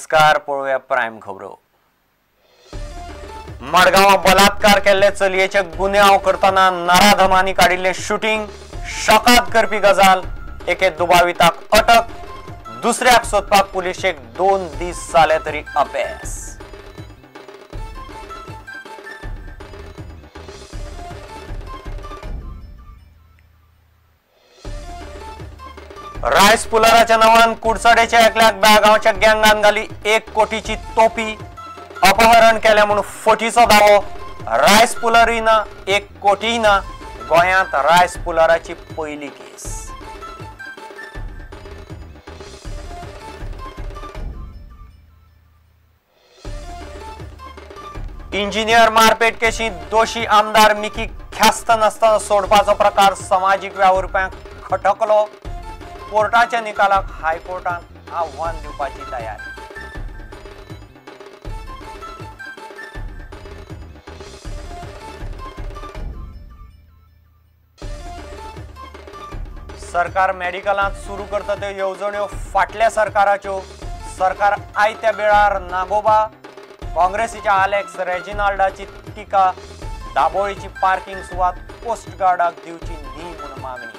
नमस्कार, पळोवया प्रायम खबरो. मडगांवां बलात्कार केल्ले चलयेचे गुन्यांव करतना नराधमांनी काडिल्लें शुटींग शॉकात करपी गजाल. एके दुबाविताक अटक, दुसऱ्याक सोदपाक पुलिशेक 2 दीस जाले तरी अपेस. रायस पुलराच्या नावान कुडचडेच्या एकल्याक बेळगांवच्या गँगान घाली 1 कोटीची तोपी. अपहरण केल्या म्हणून फटीचो दावो. रायस पुलरय ना, 1 कोटीय ना. गोंयांत रायस पुलराची पयली केस. इंजिनियर मारपेट केशींत दोशी आमदार मिकी ख्यास्त नासतना सोडपाचो प्रकार समाजीक वावुरप्यांक खटकलो. कोर्टाच्या निकालाक हायकोर्टान आव्हान दिवपाची तयारी. सरकार मेडिकलांत सुरू करता त्यो येवजण्यो फाटल्या सरकाराच्यो. सरकार आयत्या वेळार नागोबा. काँग्रेसीच्या आलेक्स रेजिनाल्डाची टिका. दाबोळीची पार्किंग सुवात कोस्ट गार्डाक दिवची न्ही म्हूण मागणी.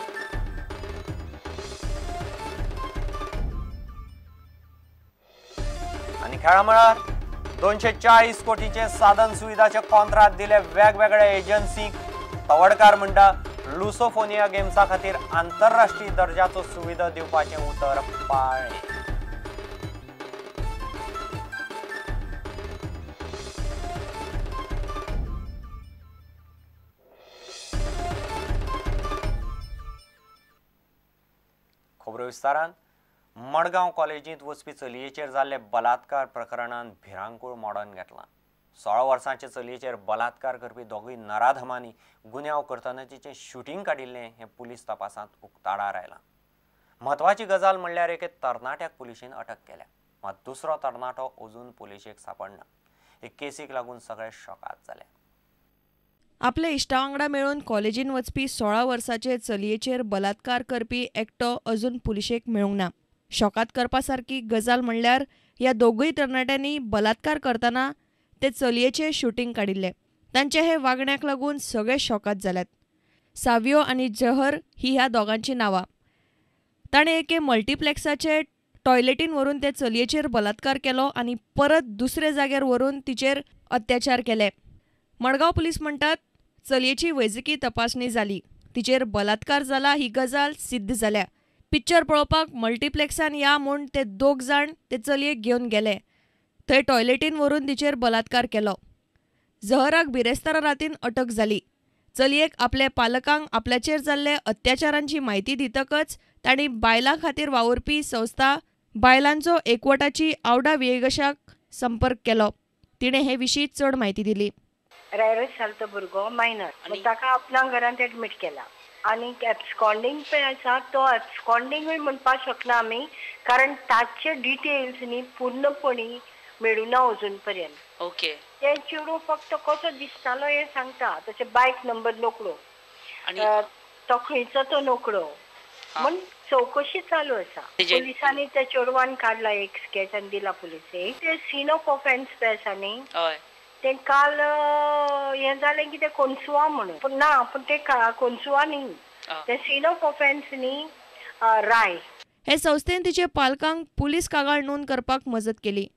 आनी खेळा मळार 240 कोटीचे साधन सुविधाचे कॉन्त्रात दिले वेगवेगळ्या एजन्सीक. तवडकार म्हणटा लुसोफोनिया गेम्सा खातीर आंतरराष्ट्रीय दर्जाचो सुविधा दिवपाचें उतर पाळ्ळें. खबरो विस्तारान. मडगांव कॉलेजींत वचपी चलयेचेर जाल्ले बलात्कार प्रकरणान भिरांकूळ मोडण घेतलां. 16 वर्सांचे चलयेचेर बलात्कार करपी दोगूय नराधमांनी गुन्यांव करतना तिचें शुटींग काडिल्लें हें पुलीस तपासांत उक्ताडार आयलां. म्हत्वाची गजाल म्हणल्यार एके तरणाट्याक पुलिशेन अटक केल्या, मात दुसरो तरणाटो अजून पुलिशेक सांपडना. हे केसीक लागून सगळे शॉकात जाले. आपल्या इश्टा वांगडा मेळून कॉलेजीन वचपी 16 वर्साचे चलयेचेर बलात्कार करपी एकटो अजून पुलिशेक मेळूंक ना. शॉकात करपा सारकी गजाल म्हणल्यार ह्या दोगूय तरणाट्यांनी बलात्कार करतना ते चलयेचे शुटींग काडिल्लें. तांचे हे वागण्याक लागून सगळे शॉकात जाल्यात. सावियो आनी जहर ही ह्या दोगांची नांवां. ताणें एके मल्टिप्लेक्साचे टॉयलेटीन व्हरून ते चलयेचेर बलात्कार केलो आनी परत दुसऱ्या जाग्यार व्हरून तिचेर अत्याचार केले. मडगांव पुलीस म्हणटात चलयेची वैजकी तपासणी जाली, तिचेर बलात्कार जाला ही गजाल सिद्ध जाल्या. पिक्चर पळोवपाक मल्टिप्लेक्सान या म्हूण ते दोग जाण ते चलयेक घेवन गेले. थंय टॉयलेटीन व्हरून तिचेर बलात्कार केलो. जहराक बिरेस्तारा रातीन अटक जाली. चलयेक आपल्या पालकांक आपल्याचेर जाल्ले अत्याचारांची म्हायती दितकच तांणी बायलां खातीर वावुरपी संस्था बायलांचो एकवटाची आवडा वियेगशाक संपर्क केलो. तिणें हे विशीं चड म्हायती दिली. अरेस्ट जालो तो भुरगो मायनर, ताका आपल्या घरांत एडमीट केला आनी एब्सकॉन्डींग पळय आसा तो एब्सकॉन्डींगूय म्हणपाक शकना आमी, कारण ताचे डिटेल्स न्ही पूर्णपणी मेळुना अजून पर्यंत. ओके, ते चेडूं फक्त कसो दिसतालो हें सांगता, तशें बायक नंबर नोकळो, तो खंयचो तो नोकळो, म्हण चवकशी चालू आसा. पुलिसांनी त्या चेडवान काडला एक स्केच आनी दिला पुलिसेक. ते सीन ऑफ ऑफेन्स पळय आसा न्ही, ते काल हें जालें की ते कोन्सुआ म्हणून, पूण ना, पूण ते कोन्सुआ न्ही, ते सीन ऑफ ऑफेन्स न्ही राय. हे संस्थेन तिचे पालकांक पुलीस कागाळ नोंद करपाक मजत केली.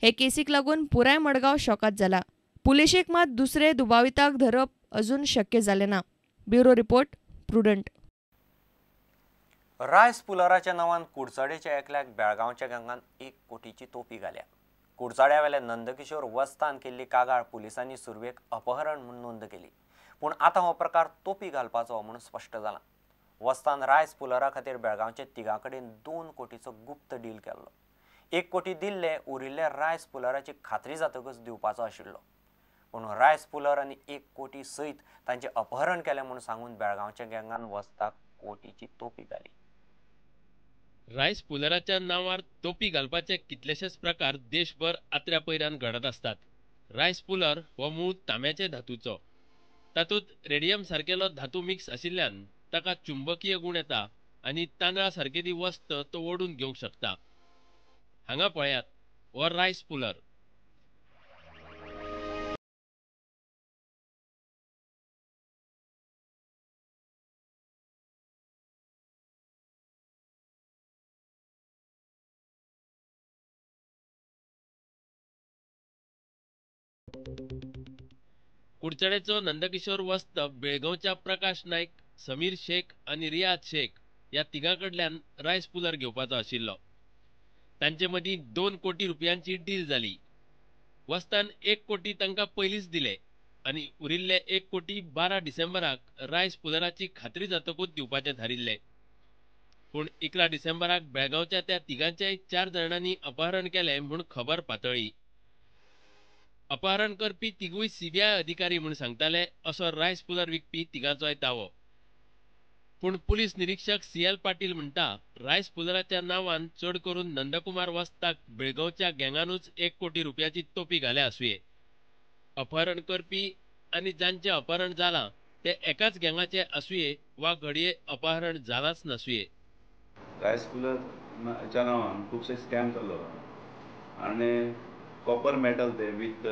हे केसीक लागून पुराय मडगांव शॉकात जाला. पुलिशेक मात दुसरे दुबाविताक धरप अजून शक्य जालें ना. Bureau report, Prudent. Rice पुलराच्या नांवान कुडचडेच्या एकल्याक बेळगांवच्या गँगान 1 कोटीची तोपी घाल्या. कुडचड्यावेल्या नंदकिशोर वस्तान केल्ली कागाळ पुलिसांनी सुरवेक अपहरण म्हूण नोंद केली, पूण आतां हो प्रकार तोपी घालपाचो म्हूण स्पश्ट जाला. वस्तान रायस पुलरा खातीर बेळगांवच्या तिगां कडेन 2 कोटीचो गुप्त डील केल्लो. 1 कोटी दिल्ले, उरिल्ले रायस पुलराची खात्री जातकच दिवपाचो आशिल्लो. पूण रायस पुलर आनी 1 कोटी सयत तांचें अपहरण केलें म्हूण सांगून बेळगांवच्या गँगान वस्ताक कोटीची तोपी घाली. रायस पुलराच्या नांवार तोपी घालपाचे कितलेशेच प्रकार देशभर आत्र्या पयऱ्यान घडत आसतात. रायस पुलर हो मूळ तांब्याचे धातूचो, तातूंत रेडियम सारकेलो धातू मिक्स आशिल्ल्यान ताका चुंबकीय गूण येता आनी तांदळा सारकेली वस्त तो ओडून घेवंक शकता. हांगा पळयात, हो रायस पुलर. कुडचडेचो नंदकिशोर वस्त बेळगांवच्या प्रकाश नायक, समीर शेख आनी रियाज शेख ह्या तिगां कडल्यान रायस पुलर घेवपाचो आशिल्लो. तांचे मदीं 2 कोटी रुपयांची डील जाली. वस्तान 1 कोटी तांकां पयलींच दिले आनी उरिल्ले 1 कोटी 12 डिसेंबराक रायस पुलराची खात्री जातकूच दिवपाचें थारिल्लें. पूण 11 डिसेंबराक बेळगांवच्या त्या तिगांचेय 4 जाणांनी अपहरण केलें म्हूण खबर पातळ्ळी. अपहरण करपी तिगूय सीबीआय अधिकारी म्हूण सांगताले असो रायस पुलर विकपी तिगांचोय दावो. पूण पुलीस निरीक्षक सी.एल. पाटील म्हणटा, रायस पुलराच्या नांवान चड करून नंदकुमार वस्ताक बेळगांवच्या गँगानूच 1 कोटी रुपयाची तोपी घाल्या आसुये. अपहरण करपी आनी जांचें अपहरण जालां ते एकाच गँगाचे आसुये वा घडये अपहरण जालांच नासुये. रायस पुलराच्या नांवान खुबशे स्कॅम जालो आनी कॉपर मेटल ते विथ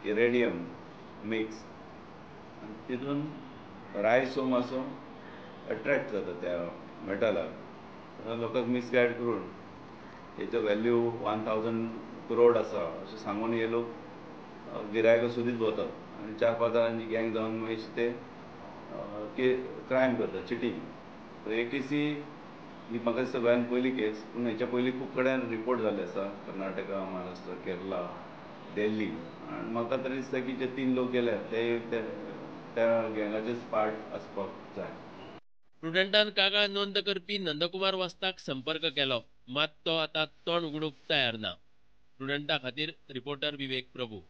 इरेडियम मिक्स, तितून रायस हो मातसो अट्रॅक्ट जाता त्या मेटलाक. लोकांक मिसगायड करून हेचो व्हॅल्यू 1000 करोड आसा अशें सांगून हे लोक गिरायकां सोदीत भोंवतात आनी 4-5 जाणांची गँग जावन मागीर ते क्रायम करतात, चिटींग. ए टी सी ही म्हाका दिसता गोंयांत पयली केस, पूण हेच्या पयलीं खूब कडेन रिपोर्ट जाल्ले आसा, कर्नाटका, महाराष्ट्र, केरला, दिल्ली. आनी म्हाका तरी दिसता की जे 3 लोक गेले ते त्या गँगाचेच पार्ट आसपाक जाय. प्रुडंटान कागाळ नोंद करपी नंदकुमार वस्ताक संपर्क केलो, मात तो आतां तोंड उगडूंक तयार ना. प्रुडंटा खातीर रिपोर्टर विवेक प्रभू.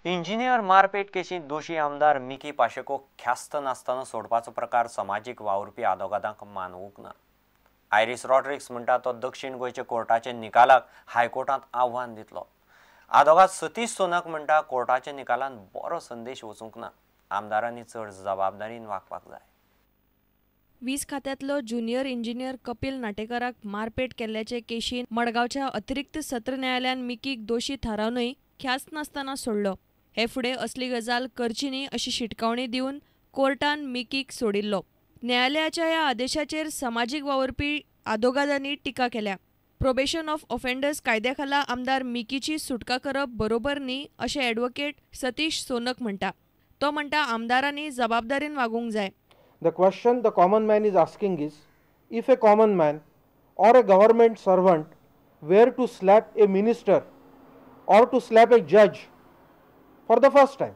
इंजिनियर मारपेट केशींत दोशी आमदार मिकी पाशेको ख्यास्त नासतना सोडपाचो प्रकार समाजीक वावुरपी आदोगादांक मानवूंक ना. आयरीस रॉड्रिक्स म्हणटा तो दक्षिण गोंयच्या कोर्टाच्या निकालाक हायकोर्टांत आव्हान दितलो. आदोगाद सतीश सोनक म्हणटा कोर्टाच्या निकालान बरो संदेश वचूंक ना, आमदारांनी चड जबाबदारीन वागपाक जाय. वीज खात्यांतलो ज्युनियर इंजिनियर कपिल नाटेकाराक मारपेट केल्ल्याचे केशीन मडगांवच्या अतिरिक्त सत्र न्यायालयान मिकीक दोशी थारावनूय ख्यास्त नासतना सोडलो. हे फुडें असली गजाल करची न्ही अशी शिटकावणी दिवन कोर्टान मिकीक सोडिल्लो. न्यायालयाच्या ह्या आदेशाचेर समाजीक वावुरपी आदोगादांनी टिका केल्या. प्रोबेशन ऑफ ऑफेंडर्स कायद्या खाला आमदार मिकीची सुटका करप बरोबर न्ही अशें ॲडव्होकेट सतीश सोनक म्हणटा. तो म्हणटा आमदारांनी जबाबदारीन वागूंक जाय. The question the common man is asking is, if a common man or a government servant were to slap a minister or to slap a judge for the first time,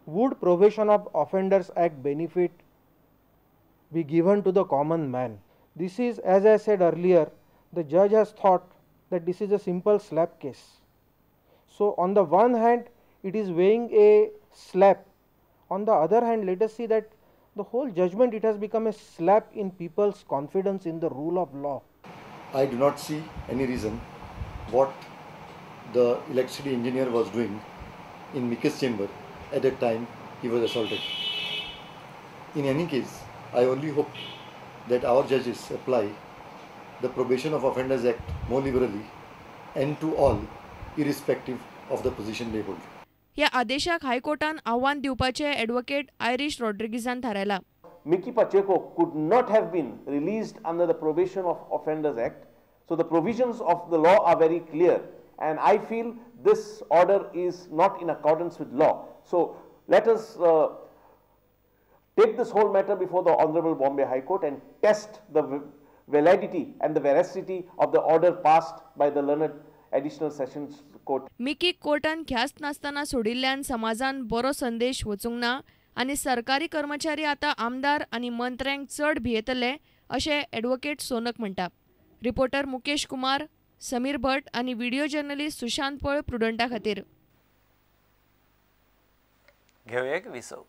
would Probation of Offenders Act benefit be given to the common man? This is, as I said earlier, the judge has thought that this is a simple slap case. So on the one hand, it is weighing a slap. On the other hand, let us see that the whole judgment, it has become a slap in people's confidence in the rule of law. I do not see any reason what the electricity engineer was doing in Mickey's chamber at that time he was assaulted. In any case, I only hope that our judges apply the Probation of Offenders Act more liberally and to all, irrespective of the position they hold. ह्या आदेशाक हायकोर्टान आव्हान दिवपाचें advocate Irish रॉड्रिगीजान थारायलां. Mickey Pacheco could not have been released under the Probation of Offenders Act. So the provisions of the law are very clear, and I feel this order is not in accordance with law. So let us take this whole matter before the Honorable Bombay High Court and test the validity and the veracity of the order passed by the learned Additional Sessions Court. Mickey कोर्टान ख्यास्त नासतना सोडिल्ल्यान समाजान बरो संदेश वचूंक ना आनी सरकारी कर्मचारी आतां आमदार आनी मंत्र्यांक चड भियेतले अशें ॲडव्होकेट सोनक म्हणटा. रिपोर्टर मुकेश कुमार, समीर भट आनी व्हिडिओ जर्नलिस्ट सुशांत पळ प्रुडंटा खातीर. घेवया एक विसव.